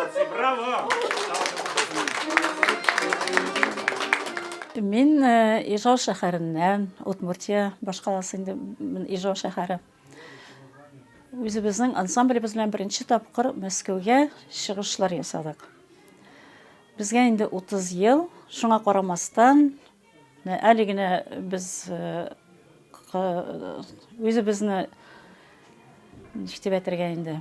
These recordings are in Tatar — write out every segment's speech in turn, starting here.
Молодцы, браво! Мин э, Ижау шәһәреннән, Удмуртия башкаласы инде Ижау шәһәре. Үзебезнең ансамблебез белән беренче тапкыр Мәскәүгә чыгышлар ясадык. Безгә инде 30 ел, шуңа карамастан, әле генә без э, үзебезне ничек дип әйтергә инде,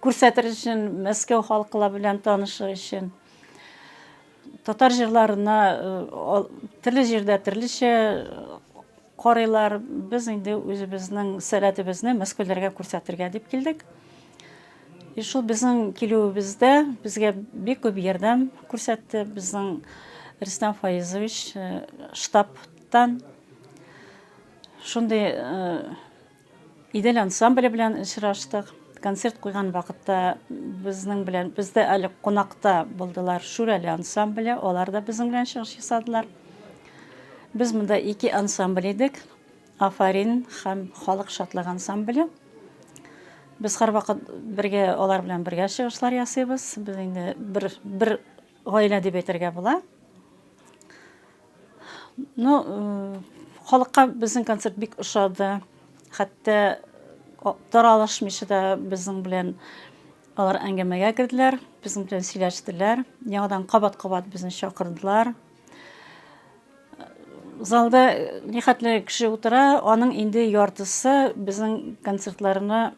күрсәтер өчен, Мәскәү халкы белән танышыр өчен татар җырларына э, төрле җирдә төрлечә карыйлар. Без инде үзебезнең сәләтебезне мәскәүләргә күрсәтергә дип килдек. И шул безнең килүебездә безгә бик күп ярдәм күрсәтте безнең Рөстәм Фаизович э, штабтан. Шундый э, Идел ансамбле белән очраштык. Концерт куйган вакытта безнең белән бездә әле кунакта булдылар Шүрәле ансамбле, алар да безнең белән чыгыш ясадылар. Без монда ике ансамбль идек. Афарин һәм Халык шатлыгы ансамбле. Без һәрвакыт бергә алар белән бергә чыгышлар ясыйбыз. Без инде бер бер гаилә дип әйтергә була. Ну, э, халыкка безнең концерт бик ошады. Хәтта таралышмыйча да безнең белән алар әңгәмәгә керделәр, безнең белән сөйләштеләр. Яңадан кабат-кабат безне чакырдылар. Залда нихәтле кеше утыра, аның инде яртысы безнең концертларны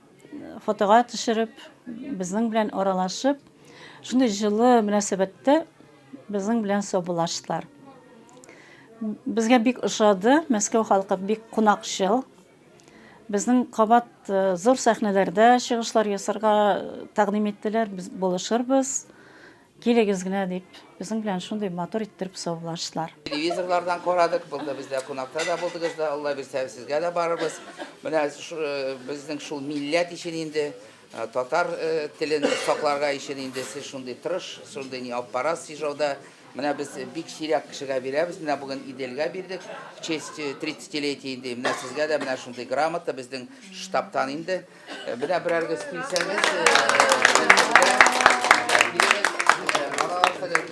фотога төшереп, безнең белән аралашып, шундый җылы мөнәсәбәттә безнең белән саубуллаштылар. Безгә бик ошады, Мәскәү халкы бик кунакчыл. Безнең кабат э, зур сәхнәләрдә чыгышлар ясарга тәкъдим иттеләр, без булышырбыз. Килегез генә, дип, безнең белән шундый матур иттереп саубуллаштылар. Телевизорлардан карадык, булды бездә кунакта да булдыгыз да, Алла бирсә, сезгә дә барырбыз. Менә безнең шул милләт өчен инде, татар телен сакларга өчен инде сез шундый тырыш, шундый ни алып барасыз Ижауда. Менә без бик сирәк кешегә бирәбез, менә бүген Иделгә бирдек, в честь 30-летия инде, менә сезгә дә менә шундый грамота безнең штабтан инде. Менә берәргез килсәгез,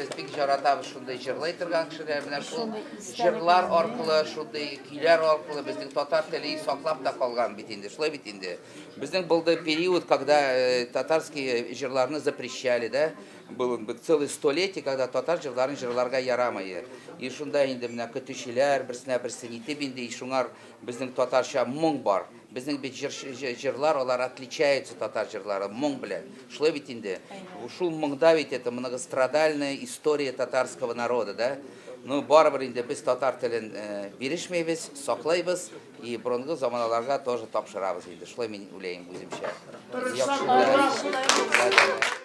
без бик яратабыз шундый җырлый торган кешеләр. Менә шул җырлар аркылы, шундый көйләр аркылы безнең татар теле саклап та калган бит инде. Шулай бит инде. Безнең булды период, когда э, татарские җырларны запрещали, да? Был целый столетие, когда татар җырларын җырларга ярамый. И шунда инде менә көтүчеләр берсенә берсе нитеп инде, и шуңар безнең татарча моң бар. Безнең бит җыр, җырлар, алар отличаются татар җырлары моң белән. Шулай бит инде. Шул моңда бит это многострадальная история татарского народа, да? Ну, барыбер инде без татар телен э, бирешмибез, саклайбыз и борынгы заманаларга тоже тапшырабыз инде. Шулай мин уйлыйм үземчә. Яхшы.